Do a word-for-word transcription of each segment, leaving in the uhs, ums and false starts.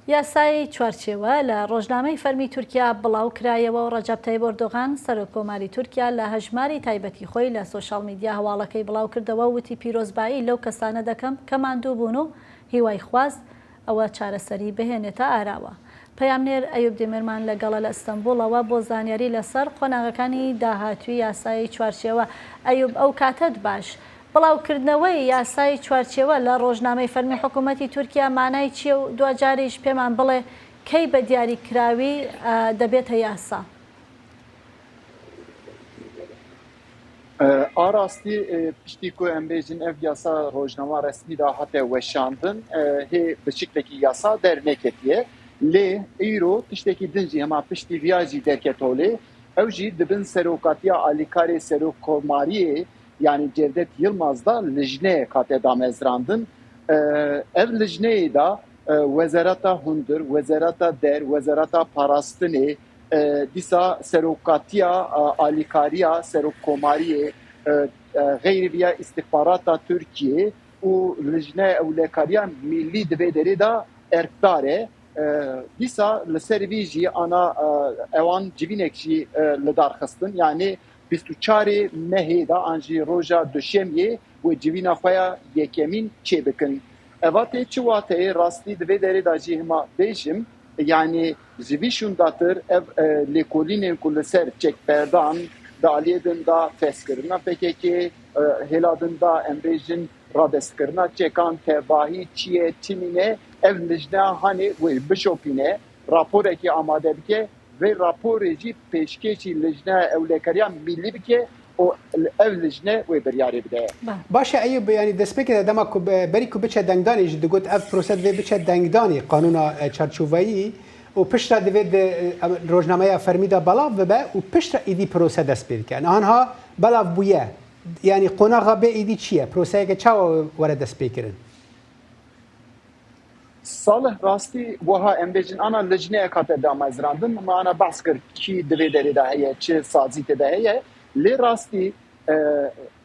یاسای چوارچێوە لە ڕۆژنامەی فەرمی تورکیا بڵاو کرایەوە و ڕەجەب تەیب ئۆردۆغان، سەرۆک کۆماری تورکیا، لە هەژماری تایبەتی خۆی لە سۆشیال میدیا هەواڵەکەی بڵاو کردەوە و وتی، پیرۆزبایی لەو کەسانە دەکەم کە ماندوو بوون و هیوای خواست ئەوە چارەسەری بهێنێتە ئاراوە. پەیامنێر ئەیوب دێمێرمان لەگەڵە لە ئەستەنبوڵەوە بۆ زانیاری لەسەر قۆناغەکانی داهاتووی یاسای چوارچێوە. ئەیوب، ئەو کاتەت باش. بڵاوکردنەوەی یاسای چوارچێوە لە ڕۆژنامەی فەرمی حکوومەتی تورکیا مانای چییە و دواجاریش پێمان بڵێ کەی بە دیاری کراوی، ئە، دەبێتە یاسا؟ ئە، ئا ڕاستی، ئە، پشتی کو ئەم بێژن ئەڤ یاسا ڕۆژنەما ڕەسمی دا هاتە وەشاندن، ئە، هێ بە شکلێکی یاسا دەرنەکەتیە. لێ ئیرۆ تشتێکی دنجی هەما پشتی ڤیا جی دەرکەتۆ لێ، ئەو جی دبن سەرۆکاتیا ئالیکارێ سەرۆک کۆماریێ، یعنی جێردەت یلماز دا لژنەیەک هاتە دامەزراندن. ئە، ئەڤ لژنەیە دا، ئە، وەزارەتا هوندر، وەزارەتا دەر، وەزارەتا پاراستنێ، ئە، دیسا سەرۆکاتیا، ئە، ئالیکاریا سەرۆک کۆماریێ، ئە، ئە، غەیری ڤیا ئیستیخباراتا تورکیێ û lijne ewlekarîya mîllî di vê derê de erkdar e. E, dîsa li ser vî jî ana, e, ewan civînek jî, e, li dar xistin. Yanî bîst û çarê mehê de an jî roja duşemiyê wê civîna xwe ya yekemîn çêbikin. Eva tê çi wateyê rastî di vê derê de jî hima bêjim, yanî ji vî şûndatir ev, e, lêkolînên ku li ser çekberdan di aliyê din de festkirina P K K, e, hêla din de em bêjin radestkirina çekan, tevahî çi ye, çi nîne, ev lijneya hanê wê bişopîne, raporekî amade bike, vê raporê jî pêşkêşî Lijneya Ewlekariya Mîllî bike û ev lijne wê biryarê bide. Baş e, Eyûb, yanî destpêkê de dema ku be-, berî ku biçe dengdanê jî digot ev prose divê biçe dengdanê qanûna, e, çarçoveyî û piştre divê di, e, rojnameya fermî de belav bibe û piştre êdî prose dest pê dike. Niha niha belav bûye. Yanî qonaxa bê êdî çi ye? Proseyeke çawa were destpêkirin? Salih, rastî wiha em bêjin ana lijneyek hate damezrandin, me ana behs kir kî di vê derê de heye, çi sazî tê de heye. Lê rastî, e,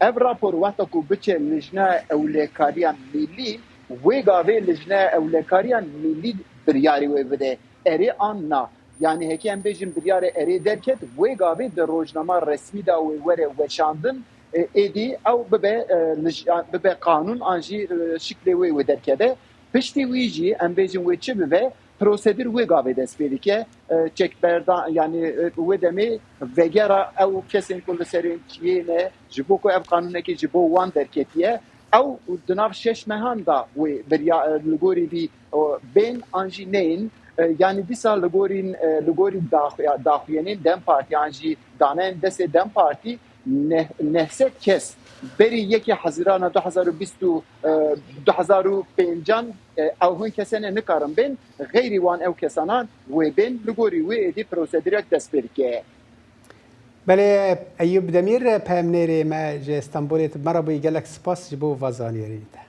ev rapor wexta ku biçe Lijneya Ewlekariya Mîllî, wê gavê Lijneya Ewlekariya Mîllî biryarê wê bide, erê an na. Yanî heke em bêjin biryare erê derket, wê gavê di rojnama resmî de wê were weşandin, e, êdî ew bibe, e, lij-, bibe qanûn an jî, e, şiklê wê wê derkeve. Piştî wî jî em bêjin wê çi bibe, prosedûr wê gavê dest pê dike. E, çekberdan, yanî, e, wê demê vegera ew kesên ku li serê yê ne, ji bo ku ev qanûnekî ji bo wan derketiye, ew di nav şeş mehan de wê birya-, e, li gorî vî, o, bên an jî neyên. E, yanî dîsa li gorîn, e, li gorî daxuya-, daxuyanên DEM Partî an jî daneyên destê DEM Partî neh-, neh sed kes berî yekê Hezîrana du hezar û bîst û, e, du hezar û pêncan, e, ew hin kesene nikarin bên, xeyrî wan ew kesanan wê bên, li gorî wê êdî prosedurek dest pê dike. Belê, Eyûb Demîr, peyamnêrê me ji Stenbolê, tu bi me re bûyî, gelek spas ji bo va zaniyarî te.